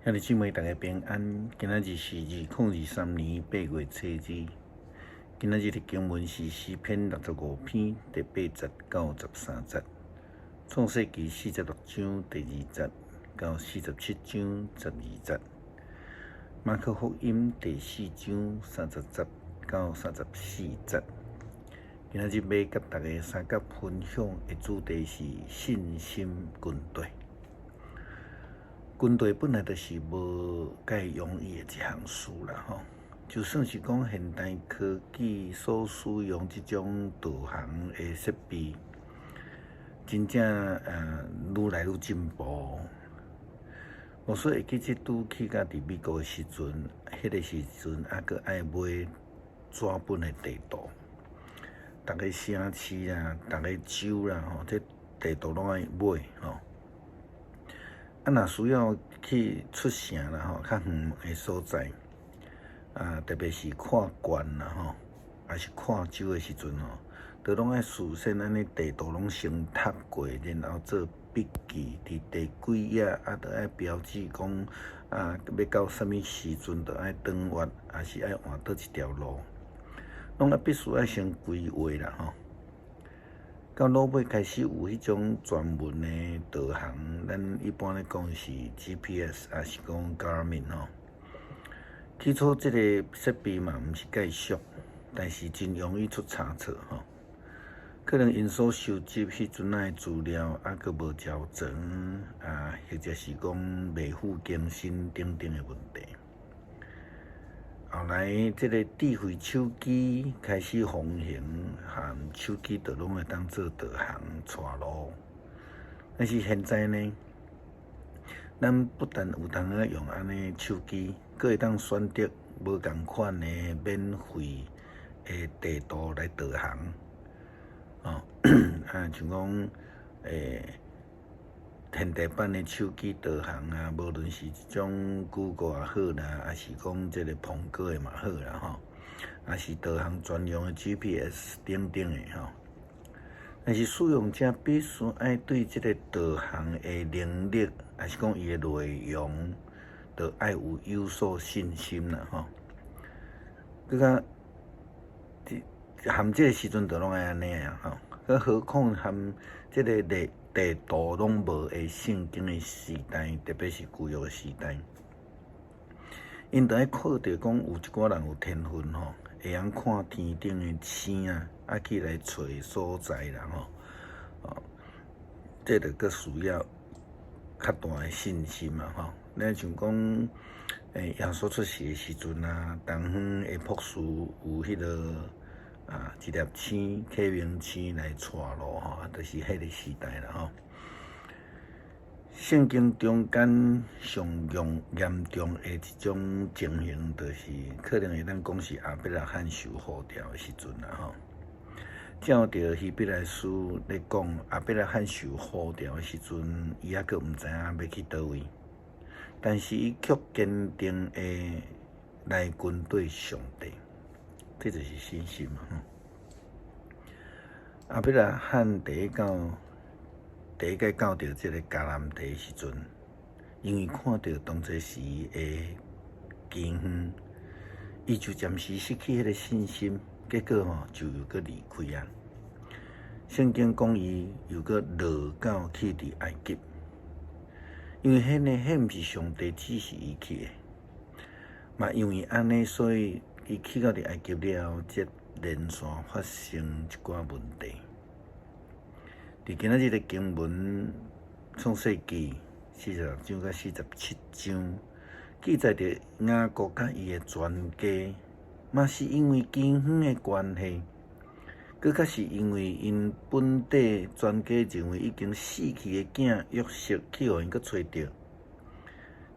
兄弟姊妹，大家平安。今仔日是2023年8月初2。今仔日的經文是詩篇65篇第8節到13節，創世記46章第2節到47章12節，馬可福音第4章30節到34節。今仔日欲佮大家相佮分享的主題是信心軍隊。軍隊本來就是無介容易的一項事啦，吼。就算是講現代科技所使用這種導航的設備，真正愈來愈進步。我說會記這拄去到佇美國的時陣，彼個時陣猶閣愛買紙本的地圖，逐个城市啦，逐个州啦，吼，這地圖攏愛買吼。啊，若需要去出城啦吼，較遠的所在，啊，特別是跨縣啦吼，抑是跨州的時陣吼，都攏愛事先按呢地圖攏先讀過，然後做筆記，佇第幾頁啊，著愛標記講啊，欲到啥物時陣著愛轉彎，抑是愛換佗一條路，攏愛必須愛先規劃啦吼。到落尾開始有彼種專門的導航，咱一般咧講是 GPS，抑是講 Garmin 吼。起初這個設備嘛毋是介俗，但是真容易出差錯吼。可能𪜶所收集彼陣仔的資料猶閣無齊全，啊，或者是講未赴更新等等的問題。後來，這个智慧手機開始風行，含手機就攏會當做導航、帶路。但是現在呢，咱不但有通仔用按呢手機，閣會當選擇無仝款的免費的地圖來導航。哦，啊，像講現代版的手機導航啊，無論是這種 Google 也好啦，抑是講這個蘋果的嘛好啦吼，抑是導航專用的 GPS 等等的吼。但是使用者必須愛對這个導航的能力，抑是講伊的內容，著愛有所信心啦吼。閣較含這个時陣就攏愛按呢啊吼，閣何況含這个地圖攏無的聖經的時代，特別是舊約的時代，𪜶著愛靠著講有一寡人有天分吼，會曉看天頂的星啊，啊去來揣所在啦吼，哦，這著閣需要較大的信心啊吼。咱像講，耶穌出世的時陣啊，東方的博士有彼个啊一粒星，啟明星來帶路吼，就是彼个時代啦吼。聖經中間上嚴重的一種情形，就是可能會當講是亞伯拉罕受呼召的時陣啦吼。照著希伯來書咧講，亞伯拉罕受呼召的時陣，伊猶閣毋知影欲去佗位，但是伊卻堅定的來跟綴上帝，這就是信心嘛吼。亞伯拉罕第一擺到著這个迦南地的時陣，因為看著當陣時的饑荒，伊就暫時失去彼个信心，結果吼就又閣離開啊。聖經講伊又閣落到去佇埃及，因為彼毋是上帝指示伊去的，嘛因為按呢，所以伊去到佇埃及了後，接連續發生一寡問題。佇今仔日的經文創世記46章到47章，記載著雅各佮伊的全家，嘛是因為饑荒的關係，閣較是因為𪜶本底全家認為已經死去的囝約瑟去予𪜶閣揣著，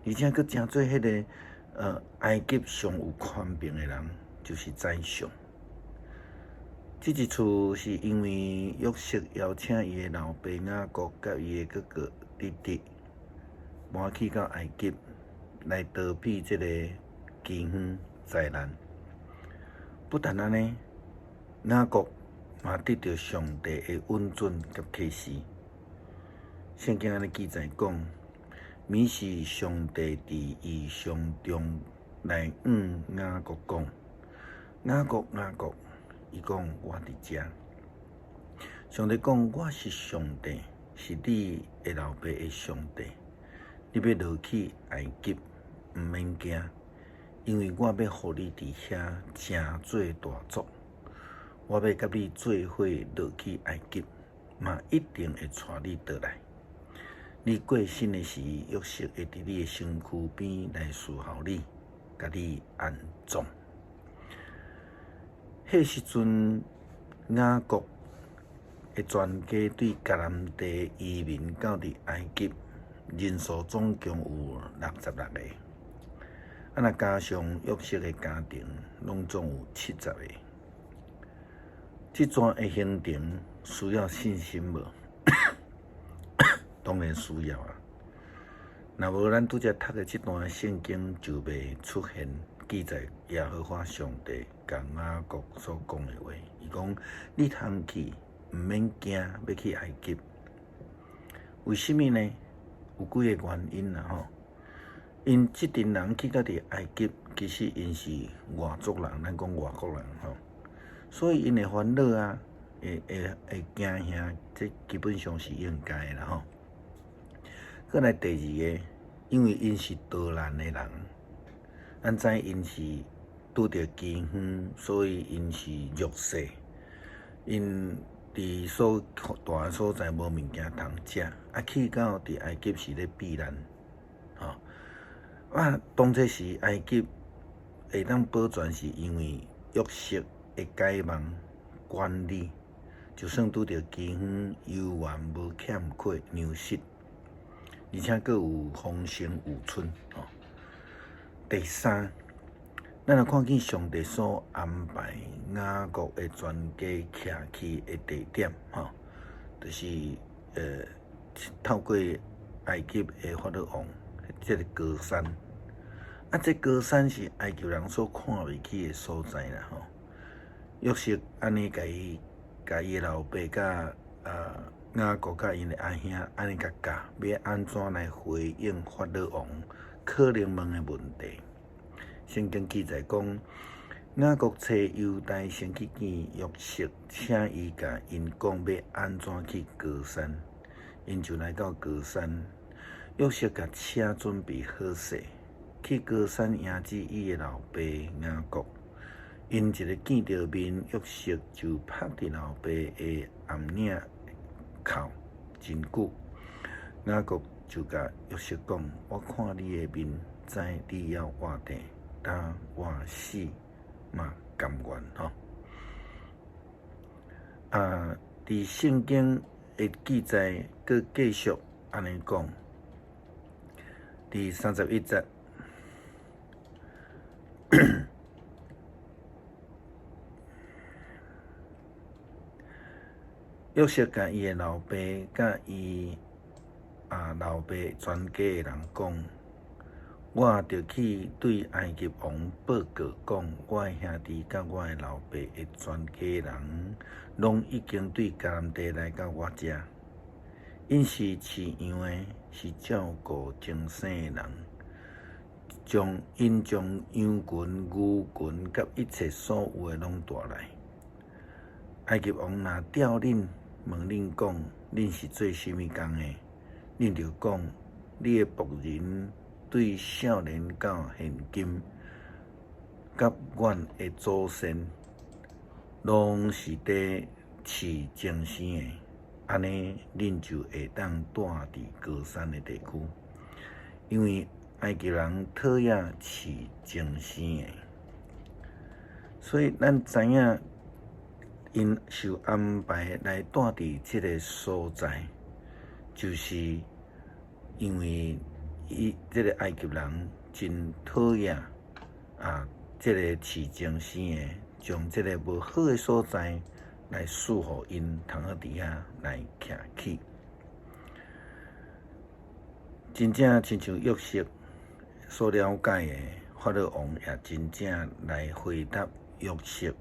而且閣成做彼个埃及上有權柄的人，就是宰相。這一次是因為約瑟邀請伊的老爸雅各佮伊的哥哥弟弟搬去到埃及來逃避這个饑荒災難。不但按呢，雅各嘛得著上帝的允准佮啟示。聖經按呢記載講，物是上帝佇異象中來向雅各講：雅各，雅各，伊講我佇遮。上帝講我是上帝，是你的老爸的上帝。你欲落去埃及，毋免驚，因為我欲予你佇遐成做大族。我欲佮你做伙落去埃及，嘛一定會帶你倒來。你過身的時，約瑟會佇你的身軀邊來侍候你，共你安葬。彼時陣，雅各的全家對迦南地移民到佇埃及，人數總共有66個。啊，若加上約瑟的家庭，攏總有70個。這逝的行程需要信心無？當然需要啊！若無咱拄才讀的這段聖經就袂出現記載耶和華上帝共雅各所講的話。伊講：你通去，毋免驚，欲去埃及。為啥物呢？有幾个原因啦吼。𪜶這陣人去到佇埃及，其實𪜶是外族人，咱講外國人吼，所以𪜶會煩惱啊，會會會驚嚇，這基本上是應該的啦吼。閣來第二个，因為𪜶是逃難的人，咱知𪜶是拄著饑荒，所以𪜶是弱勢，𪜶佇所蹛的所在無物件通食，啊去到佇埃及是咧避難，吼。啊，當初時埃及會當保全，是因為約瑟的解夢管理，就算拄著饑荒，猶原無欠缺糧食，而且閣有豐盛有春。吼。第三，咱若看見上帝所安排雅各的全家徛去的地點，吼，就是透過埃及的法老王。這个歌珊，啊，這歌珊是埃及人所看袂起的所在啦吼。約瑟按呢共伊，共伊的老爸佮雅各佮𪜶的阿兄按呢共教，欲按怎來回應法老王可能問的問題。聖經記載講，雅各揣猶大先去見約瑟，請伊共𪜶講欲按怎去歌珊，𪜶就來到歌珊。約瑟共車準備好勢，去歌珊迎接伊的老爸雅各。𪜶一个見著面，約瑟就拍佇老爸的頷領哭真久。雅各就共約瑟講：我看你的面，知你猶活著，但我死嘛甘願吼。啊，佇聖經的記載，閣繼續按呢講。佇31節，約瑟共伊的老爸佮伊啊老爸全家的人講：我著去對埃及王報告講，我的兄弟佮我的老爸的全家人，攏已經對迦南地來到我遮。𪜶是飼羊的，是照顧精牲的人，將𪜶將羊群、牛群佮一切所有的攏帶來。埃及王若調恁問恁講，恁是做啥物工的？恁著講，你的僕人對少年到現今，佮阮的祖先，攏是佇飼精牲的。按呢，恁就會當蹛佇歌珊的地區，因為埃及人討厭飼精牲的，所以咱知影𪜶受安排來蹛佇這个所在，就是因為伊這个埃及人真討厭啊，這个飼精牲的，將這个無好的所在。來賜予𪜶通好佇遐來徛起，真正親像約瑟所了解的，法老王也真正來回答約瑟。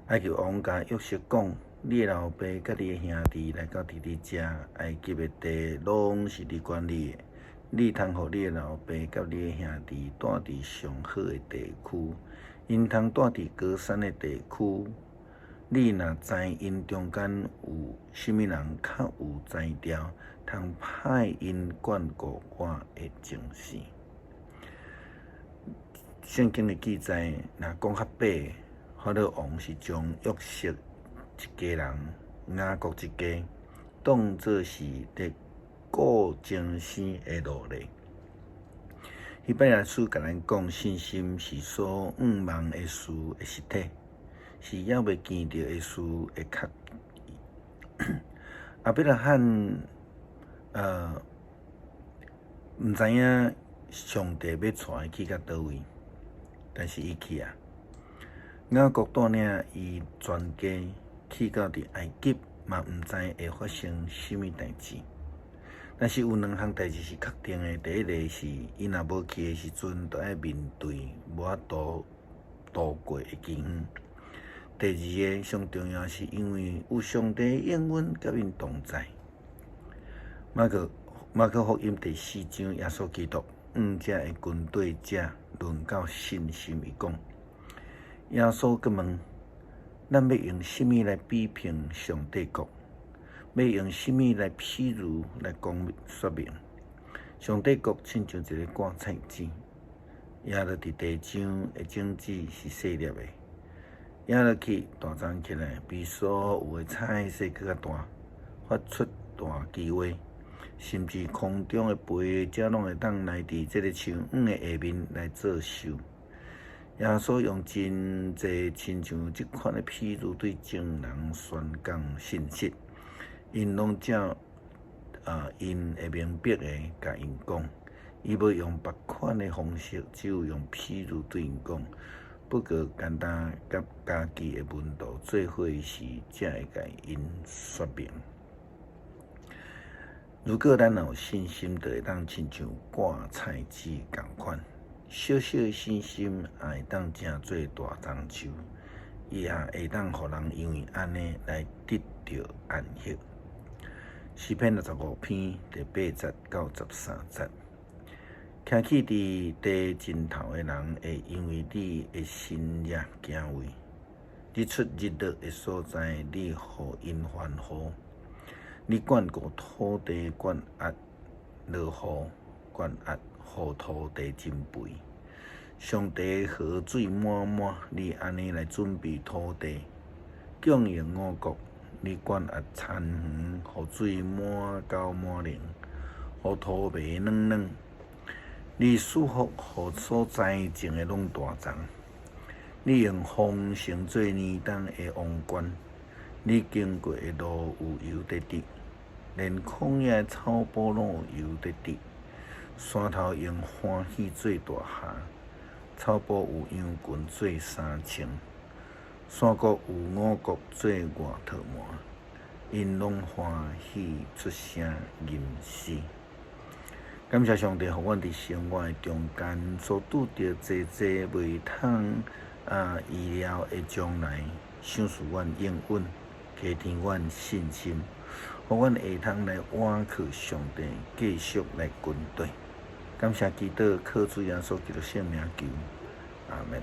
埃及王共約瑟講：你的老爸佮你的兄弟來到佇你遮，埃及的地攏是你管理的，你通予你的老爸佮你的兄弟住佇上好的地區，𪜶通住佇歌珊的地區。你若知𪜶中間有啥物人較有才調，通派𪜶管顧我的情事。聖經的記載，若講較白，法老王是將約瑟一家人、雅各一家，當做是佇顧情生的奴隸。希伯來書共咱講，信心是所向望的事的實體，是猶未見著的事的確據。亞伯拉罕，毋知影上帝欲帶伊去到佗位，但是伊去啊。雅各帶領伊全家去到佇埃及，嘛毋知會發生啥物代誌。但是有兩項代誌是確定的，第一个是伊若無去的時陣，就愛面對無法度渡過的饑荒。第二个上重要是因為有上帝應允佮𪜶同在。馬可福音第四章，耶穌基督向遮的軍隊者論到信心，伊講：耶穌閣問，咱欲用啥物來比評上帝國？欲用啥物來譬喻來講說明？上帝國親像一个掛菜籽，掖落佇地上的種子是細粒的，掖落去大長起來，比所有的菜踅閣較大，發出大奇花，甚至空中的飛鳥攏會當來佇這个樹蔭的下面來做岫。耶穌用真濟親像這款的譬喻對眾人宣講信息。𪜶攏照𪜶會明白的，共𪜶講。伊無用別款的方式，只有用譬喻對𪜶講。不過，干焦佮家己的門徒做伙時，才會共𪜶說明。如果咱若有信心，就會當親像掛菜籽仝款，小小的信心也會當成做大樟樹，伊也會當予人因為按呢來得著安息。詩篇65篇第8節到13節，徛起佇地盡頭的人會因為你的神跡驚畏，日出日落的所在，你予𪜶歡呼。你眷顧土地，灌壓落雨，灌壓予土地真肥。上帝河水滿滿，你按呢來準備土地，供應五穀。你灌壓田園，予水滿溝滿龍，予土糜軟軟。你賜福予所栽種的攏大長。你用豐盛做年冬的王冠。你經過的路有油佇滴，連曠野的草埔攏有油佇滴。山頭用歡喜做大箬，草埔有羊群做衫穿。山谷有五穀做外套縵，𪜶攏歡喜出聲吟詩。感謝上帝，予阮佇生活的中間所拄著濟濟袂通預料的將來，賞賜阮應允，加添阮信心，予阮會通來倚靠上帝，繼續來跟綴。感謝基督，靠主耶穌基督聖名求，阿門。